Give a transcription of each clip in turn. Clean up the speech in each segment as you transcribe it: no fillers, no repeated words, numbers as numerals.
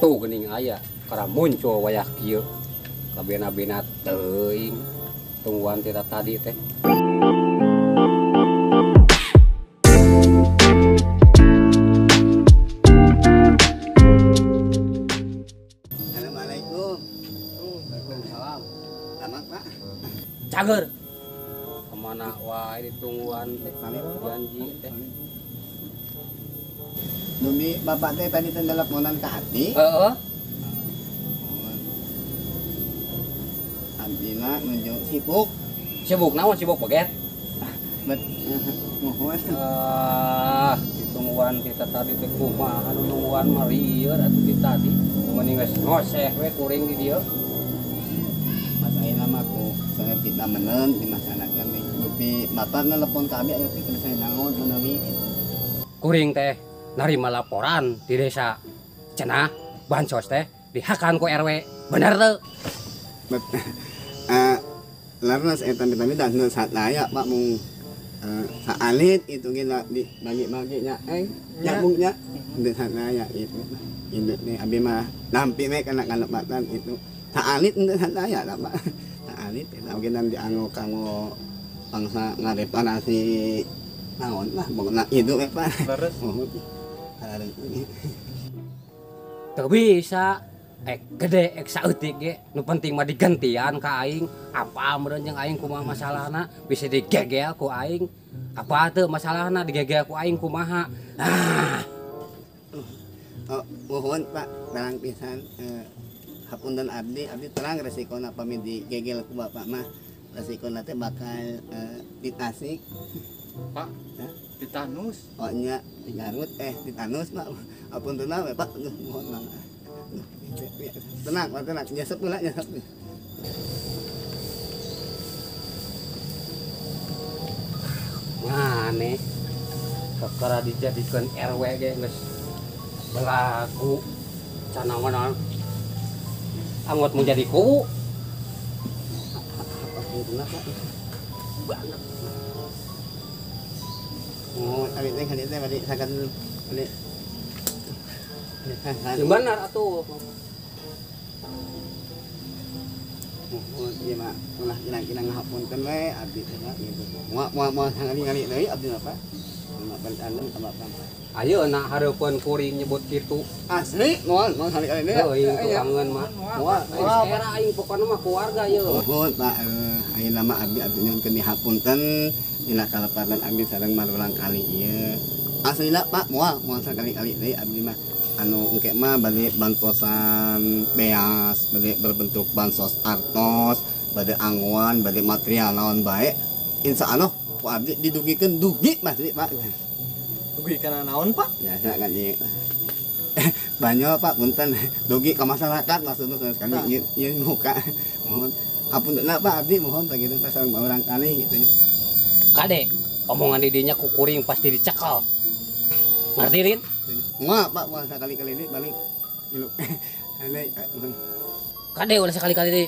Tuh geuning aya kara muncul wayah kieu. Kabena-bena teuing tungguan ti tadi teh. Assalamualaikum. Waalaikumsalam. Selamat, Pak. Cager. Kemana wae ditungguan teh janji teh. Numi bapak teh tadi teh teleponan ka abdi. Heeh. Abdina nuju sibuk. Sibuk naon sibuk baget? Bet muhun. Ah, ditungguan ti tadi teh kumaha nu nungguan mah lieur atuh ti tadi. Mending geus ngoseh we kuring di dieu. Mas ayeuna mah ku sangat kita menen di masyarakat nih. Dupi bapak nelepon ka abdi aya pikeun saya naon menawi itu. Kuring teh narima laporan di desa. Cenah bansos teh dihakan ku RW. Bener teu? Bet larnas eta tami dan saat layak Pak mung saalit itu ge dibagi-bagi nya nyambung nya henteu sadaya itu. Induk nih abi mah nampi we kana kalepatan itu. Saalit henteu sadaya lah Pak. Saalit eta oge nan dianggo kanggo bangsa ngareparasi naon lah pokona itu we Pak. Leres. Teu bisa ek gede ek saeutik ge nu penting mah digentian ka aing apa meureun jeung aing kumaha masalahna bisa digegel ku aing apa teu masalahna digegel ku aing kumaha. Ah. Oh, mohon Pak terang pisan hapunten abdi abdi terang resikona pami digegel ku bapak mah resikona teh bakal ditasik Pak. Tetanus. Oh nya di Garut tetanus Pak. Hapunten we Pak. Mohon mangga. Tenang, Pak, tenang. Nyesep pula, nyesep. Mane kakara dijadikeun RW ge geus belagu canawan anggot mun jadi kuwu. Hapunten Pak. Banget. Oh, abi teh kan teh bari sakan bari. Yang benar atuh. Mohon ieu mah ulah kirang-kirang ngahapunten we abdi teh Pak gitu. Moal ngali-ngali deui abdi mah Pak. Mah balik ka bapak. Ayeuna hareupeun kuring nyebut kitu. Asli moal moal kali-kali deui. Heuh, tukangeun mah. Moal. Era aing pokona mah keluarga ieu. Mohon Pak ayeuna mah abdi abdi nyuhunkeun dihapunten dina kalepatan abdi sareng marulang kali ieu. Aslina Pak moal moal sakali-kali deui abdi mah. Anu engke mah bade bantosan beas, bade berbentuk bansos artos, bade angguan, bade material naon bae. Insya Allah ku abdi didugikeun dugi pasti Pak. Dugi kana naon Pak? Ya kan ieu. Banyak Pak punten dugi ka masyarakat maksudna sekali ieu ieu muka. Mohon hapunten Pak abdi mohon sakitu teh sareng urang kali gitu nya. Kade omongan di dinya ku kuring pasti dicekal. Ngerti Rin? Moal Pak moal sakali-kali deui balik. Ilu. Kade ulah sakali-kali deui.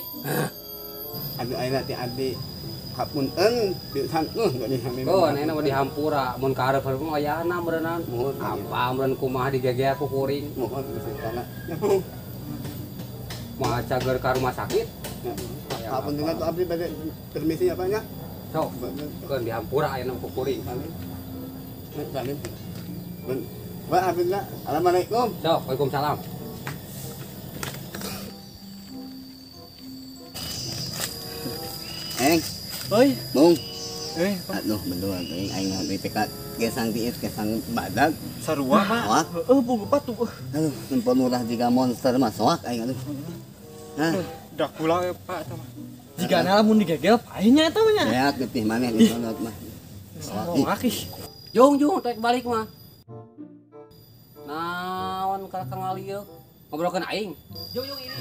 Aduh ayeuna teh abdi hapunten disantuh di sami. Oh, ayeuna mah dihampura mun ka hareup-hareup mah ayana meureunnan. Mohon apa meureun kumaha digegel ku kuring. Mohon kesana. Moal cager ka rumah sakit. Hapunten atuh abdi bade permisi apa nya? Sok. Keun dihampura ayeuna ku kuring. Salim. Pak Abdullah, assalamualaikum. Sok, waalaikumsalam. Eng. Oi. Bung. Pak. Aduh, betul aing aing mah PK gesang tiis gesang badag. Sarua, Pak. Heeh, buku patuh. Aduh, nempel murah jiga monster mah soak aing aduh. Hah. Dracula Pak eta mah. Jigana lamun digegel paehnya eta mah nya. Ya, getih maneh disonot mah. Soak ih. Jung jung tek balik mah. Naon ka kangali ieu ngobrolkeun aing. Jung jung ini.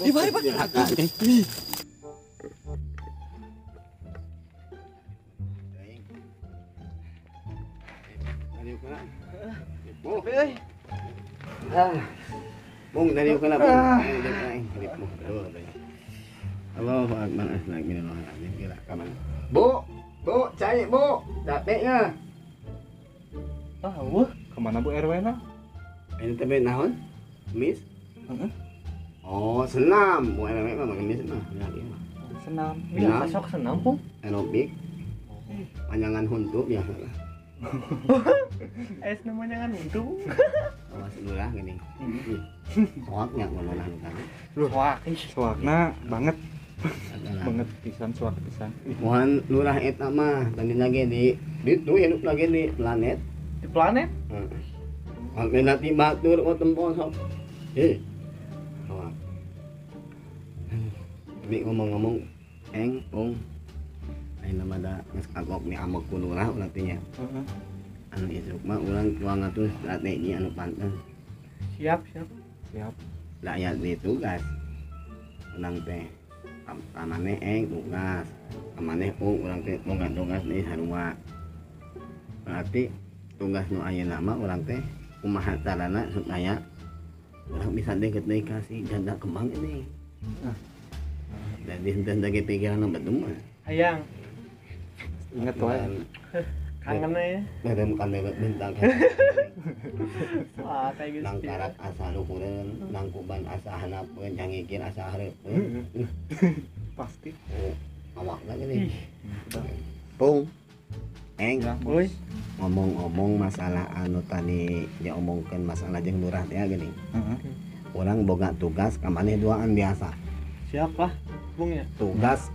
Ih, bae Pak. Bung dari kana bung. Allahu akbar astagfirullahaladzim kira ka mana. Bu, bu, cai bu, capeknya. Ah, wah, kemana Bu RW na? Ini teh naon? Mis? Heeh. Oh, senam. Mau awewe mah ngemis mah. Senam. Biasa sok senam, Pung. Aerobik. Panjangan huntu biasa lah. Es namanya kan huntu. Awas lurah gini. Soaknya lurah kan. Soak, soakna banget. Banget pisan soak pisan. Mohan lurah eta mah tadi lagi di ditu hidup lagi di planet. Di planet? Heeh. Nanti batur kok tempo sok. Soak. Tapi ngomong-ngomong eng pung ayeuna mah da geus kagok ni amok ku lurah urang teh nya. Heeh. Anu isuk mah urang tuang atuh strategi anu pantes. Siap, siap. Siap. Rakyat di tugas. Urang teh kamaneh eng tugas. Kamaneh ung urang teh boga tugas deui sarua. Berarti tugas nu ayeuna mah urang teh kumaha carana supaya urang bisa deket deui ka si janda kembang ini. Jadi henteu lagi pikiran nu betul mah. Hayang. Ingat wae. Kangen ya. Merem kan lewat bintang. Wah, kayak gitu. Nang karak asa luhureun, nang kuban asa hanapeun, jangikir asa hareupeun. Pasti. Oh, awakna gini. Pung. Eng, euy. Ngomong-ngomong masalah anu tadi diomongkeun masalah jeung lurah teh gini. Heeh. Urang boga tugas ka maneh duaan biasa. Siap lah, Bung ya. Tugas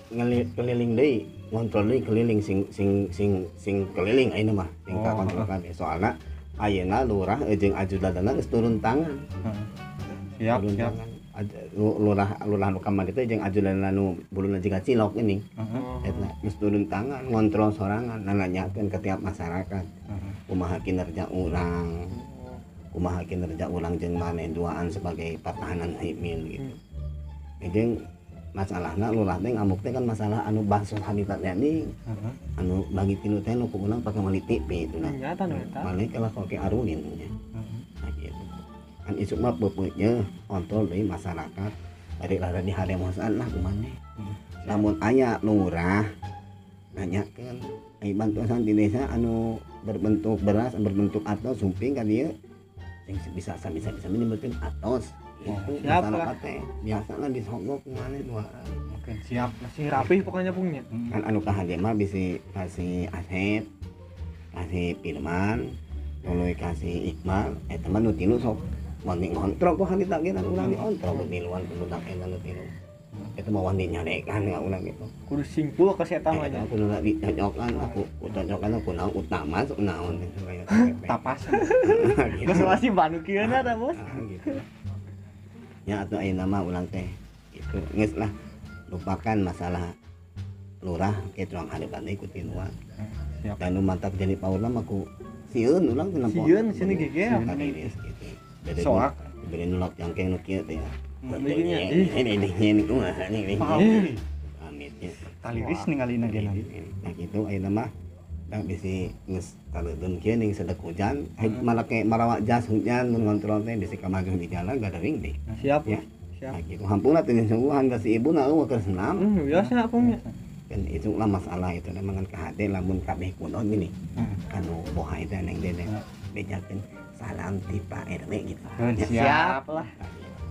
keliling deui, ngontrol deui keliling sing sing sing sing keliling ayeuna mah, sing ka kontrol kabeh. Soalna ayeuna lurah jeung ajudanna geus turun tangan. Siap, turun siap. Tangan. Lurah lurah nu kamari teh jeung ajudanna nu buluna jiga cilok ini. Eta geus turun tangan ngontrol sorangan, nanyakeun ke tiap masyarakat. Kumaha kinerja urang. Kumaha kinerja urang jeung maneh duaan sebagai pertahanan sipil gitu. Jeung masalahna lurah teh ngamuk teh kan masalah anu bansos habitat teh nih. Anu bagi tilu teh nu ku urang pake meuli TV itu nah. Nyata nu eta. Maneh kalah koke arunin nya. Nah gitu. Kan isuk mah peupeutnya kontrol deui masyarakat. Bari rada diharemosan lah ku maneh. Lamun aya lurah nanyakeun ai bantuan di desa anu berbentuk beras, berbentuk atos sumping ka dieu sing bisa bisa bisa menyebutkeun atos. Itu masyarakat teh biasana disogok maneh duaan. Oke, siap. Masih rapih pokoknya pungnya. Kan anu kahade mah bisi kasih Asep, kasih Firman, tuluy kasih Iqbal, eta mah nu tilu sok wani ngontrol ku harita ge urang diontrol tiluan budak eta nu tilu. Eta mah wani nyarekan ka urang gitu. Kudu simpul ka si eta mah nya. Kudu dicocokan aku, cocokan aku naon utama sok naon tapas. Geus masih banu kieu na tah, Bos. Gitu. Ya atau ayeuna mah ulang teh itu geus lah lupakan masalah lurah ke tuang harapan deui ku tiluan. Siap. Dan nu mantap jadi paurna mah ku sieun ulang teh nempo. Sieun sieun gegel. Gitu. Soak bere nulak jangkeng nu kieu teh ya. Ini kumaha ini. Amitnya. Taliris ningalina ge. Nah kitu ayeuna mah da bisi geus taleudeun kieu ning sedek hujan, malah ke marawa jas hujan mun ngontrol teh bisi kamajuh di jalan gadering deui. Siap ya. Siap. Nah kitu hampura teh sungguhan ka si ibu na eueuh keur senam. Biasa pung nya. Kan itu lah masalah itu memang kan kahade lamun kabeh kuno gini. Anu bohai teh neng dede bejakeun salam ti Pak RW gitu. Siap lah.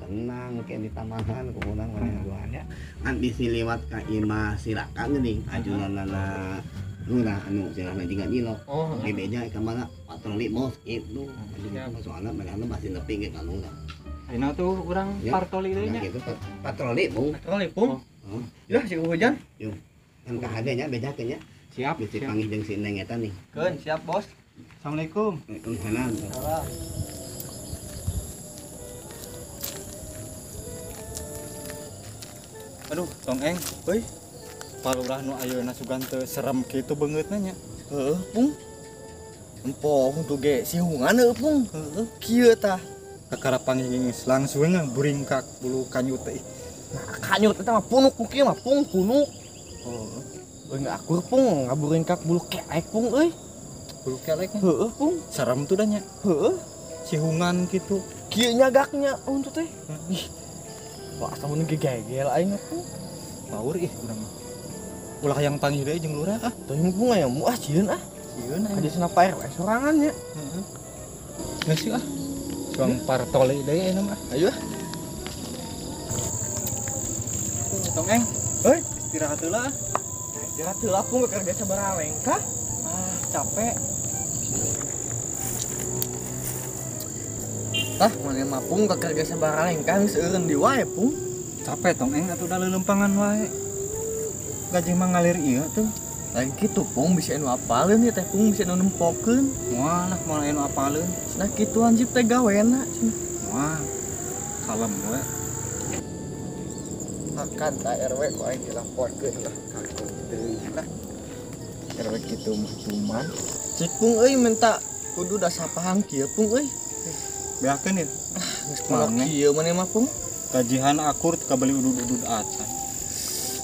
Tenang ke ditambahan ku urang maneh duaan ya. Kan bisi liwat ka imah silakan geuning ajudanana lurah anu silahna jiga dilok. Bebeja ka mana patroli bos itu. Soalna manehna masih nepi ge ka lurah. Ayeuna tuh urang patroli deui nya. Gitu patroli bung. Patroli bung. Ya si hujan. Yung. Kan kahade nya bejakeun nya. Siap. Bisi panggih jeung si Neng eta nih. Keun siap bos. Assalamualaikum. Waalaikumsalam. Aduh, tong eng, euy. Palurah nu ayeuna sugan teu serem kitu beungeutna nya. Heueuh, Pung. Empo huntu ge sihungan heueuh, Pung. Heueuh, kieu tah. Kakara panggih geus langsung buringkak bulu kanyut teh. Nah, kanyut eta mah punuk ku kieu mah, Pung, punuk. Heueuh. Euy akur, Pung, ngaburingkak bulu kelek, Pung euy. Bulu kelek? Heueuh, Pung. Serem tuh dah nya. Heueuh. Sihungan kitu. Kieu nyagaknya huntu teh. Ih. Wah, asa mun gegegel aing mah. Paur ih urang mah. Ulah yang panggih deui jeung lurah ah. Teuing Pung aya mu ah sieun ah. Sieun aing. Ka cenah Pak RW sorangan nya. Heeh. Geus ah. Tukang partoli deui ayeuna mah. Ayo. Tong Eng. Heuy, istirahat heula. Istirahat heula Pung keur biasa baralengkah. Ah, capek. Tah, mana mah Pung keur biasa baralengkah geus eureun di wae Pung. Capek Tong Eng atuh da leuleumpangan wae. Gaji mah ngalir ieu tuh. Lain kitu Pung bisa anu apaleun ieu teh Pung bisa anu nempokeun. Moal lah moal anu apaleun. Cenah kitu hansip teh gawena cenah. Moal. Kalem we. Akan ka RW ku aing dilaporkeun lah kangkung teuing lah. RW kitu mah cuman cik Pung euy minta kudu dasapahang kieu Pung euy. Beakeun ieu. Ah, geus pono kieu maneh mah Pung. Gajihan akur teu kabeli udud-udud acan.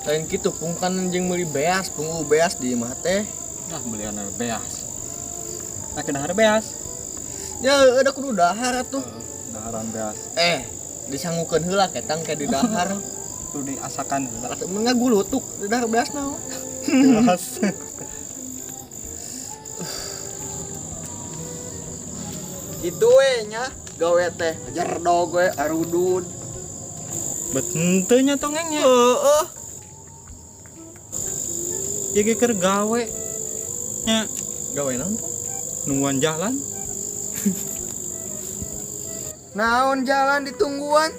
Lain kitu Pung kan jeung meuli beas Pung beas di imah teh. Lah belian beas. Nah ke dahar beas. Ya ada kudu dahar atuh. Daharan beas. Disangukeun heula ketang ke di dahar. Tuh diasakan heula. Atuh mun ngagulutuk di dahar beas naon. Beas. Kitu we nya gawe teh jerdog we arudud. Bet henteu nya Tong Eng nya. Heeh. Ieu ge keur gawe nya. Gawe naon Pung? Nungguan jalan. Naon jalan ditungguan?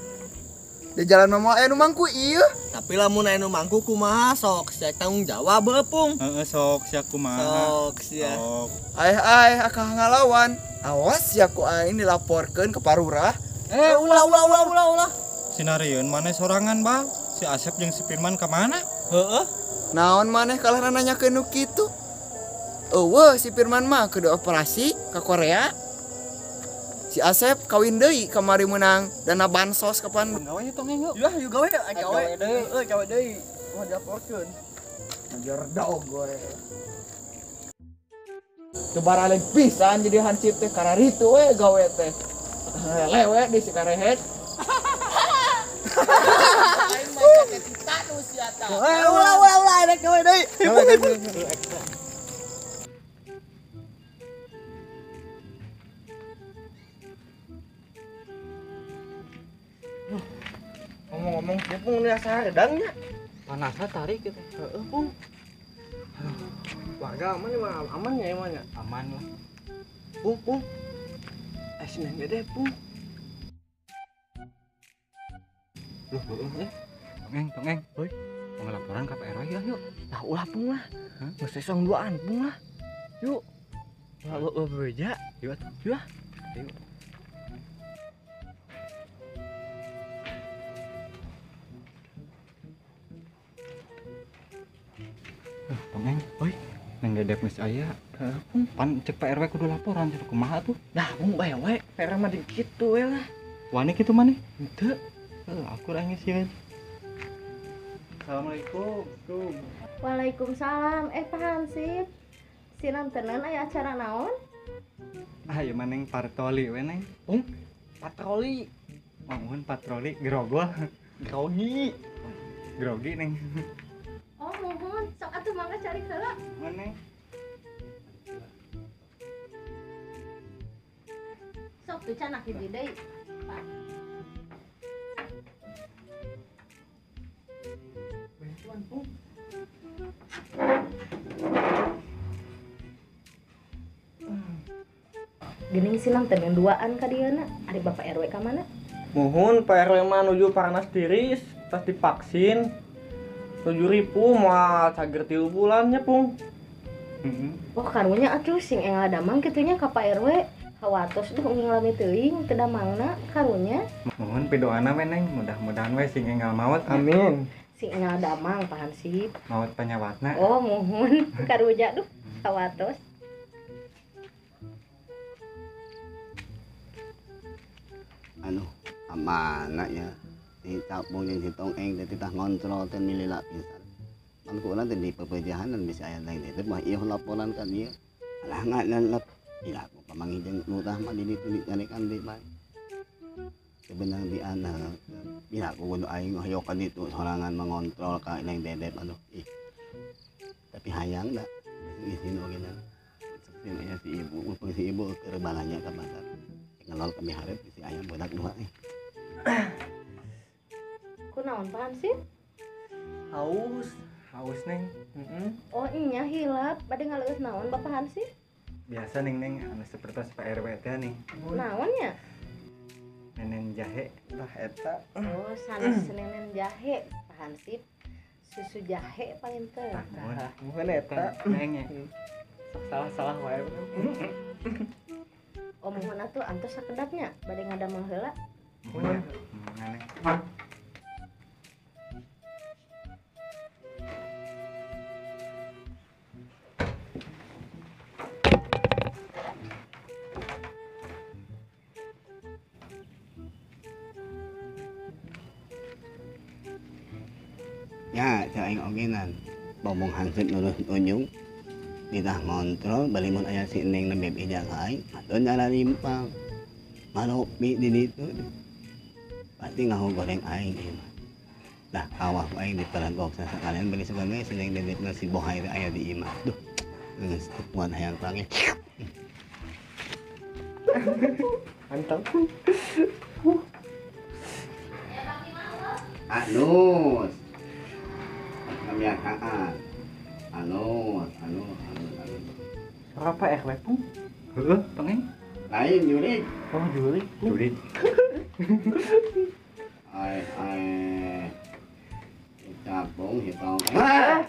Di jalan mah moal aya nu mangku ieu. Tapi lamun aya nu mangku kumaha sok sia tanggung jawab heuh Pung. Heeh sok sia kumaha. Sok sia. Sok. Aeh akah ngalawan. Awas ya ku aing dilaporkeun ke Parurah. Ulah ulah ulah ulah ulah. Sinarieun maneh sorangan bal. Si Asep jeung si Firman ka mana? Heeh. Naon maneh kalah nanyakeun nu kitu? Eueuh si Firman mah kudu operasi ka Korea. Si Asep kawin deui kamari meunang dana bansos kapan. Gawe Tong Eng yuk. Yah, yuk gawe, gawe deui. Heuh, gawe deui. Wah dilaporkeun. Jerdog gue. Teu baraleng pisan jadi hansip teh kararitu we gawe teh. Lewe di si karehet. Aing mah kate tetanus ya ta. Ulah ulah ulah rek gawe deui. Ngomong-ngomong, dia Pung nu asa hareudang nya. Panasna tarik gitu. Heeh, Pung. Warga aman mah aman nya emang nya. Aman lah. Pung, Pung. Si Neng Dede, Pung. Loh, heeh. Tong Eng, Tong Eng. Heuy. Mau ngelaporan ka Pak RW ya, yuk. Lah ulah Pung lah. Geus song duaan Pung lah. Yuk. Ulah ulah bebeja. Yuk atuh. Yuk. Yuk. Tong Eng, oi, Neng Dedep geus aya. Heeh, Pung. Pan cek Pak RW kudu laporan cenah kumaha tuh? Dah, Pung bae we. Pak RW mah di kitu we lah. Wani kitu maneh? Henteu. Heuh, aku aing sieun. Assalamualaikum. Waalaikumsalam. Pak Hansip. Sinantenan aya acara naon? Ah, ieu mah Neng patroli we Neng. Pung, patroli. Mangun patroli grogol. Grogi. Grogi Neng. Oh, mohon. Sok atuh mangga cari heula. Mana? Sok tuh canak hiji deui. Pak. Bantuan, Pung. Geuning sinanten yang duaan ka dieuna. Ari Bapak RW ka mana? Mohon Pak RW mah nuju panas tiris, tas divaksin. 7.000 moal cager 3 bulannya Pung. Oh karunya atuh sing enggal damang kitunya ka Pak RW. Hawatos duh unging lami teuing teu damangna karunya. Mohon pidoana we Neng, mudah-mudahan we sing enggal maot. Amin. Sing enggal damang Pak Hansip. Maot panyawatna. Oh mohon karunya duh hawatos. Anu amanah ya. Di tapung jeung si Tong Eng teh titah ngontrol teh milila pisan. Pan ku urang teh di pepejahan dan bisa aya lain teh mah ieu laporan ka dieu. Alah ngalep. Ila ku pamanggih jeung lurah mah di ditu nyarekan deui bae. Sebenang di anak bila ku kudu aing hoyok ka ditu sorangan mengontrol ka Neng Dedep anu ih. Tapi hayang da izin oge na. Seksi aya si ibu, upeng si ibu keur balanja ka pasar. Ngalol kami hareup bisi aya budak dua eh. Kunaon Pak Hansip? Haus, haus Neng. Heeh. Oh nya hilap, bade ngaleueut naon Bapak Hansip? Biasa Neng Neng anu sapertos Pak RW teh nih. Naon nya? Nenen jahe tah eta. Oh, sanes nenen jahe Pak Hansip. Susu jahe paling teu. Tah, muhun eta. Neng nya. Sok salah-salah wae. Oh muhun atuh antos sakedapnya bade ngadamel heula. Muhun. Neng. Ya, cek aing ogenan. Bomong hansip nurus unjung. Ditah ngontrol bali mun aya si Neng nembe beja ka aing, atuh nyala limpang. Malopi di ditu. Pasti ngahu goreng aing ieu mah. Lah awah ku aing diperagok sasakalian beli sugan we si Neng dedekna si Bohai teh aya di imah. Duh. Geus teu kuat hayang pange. Mantap. Anus. Kebiasaan. Anus, anus, anus, anus. Suara Pak RW pun? Heeh, Tongeng. Lain jurig. Oh, jurig. Jurig. Ai ai. Capung hitong. Ah!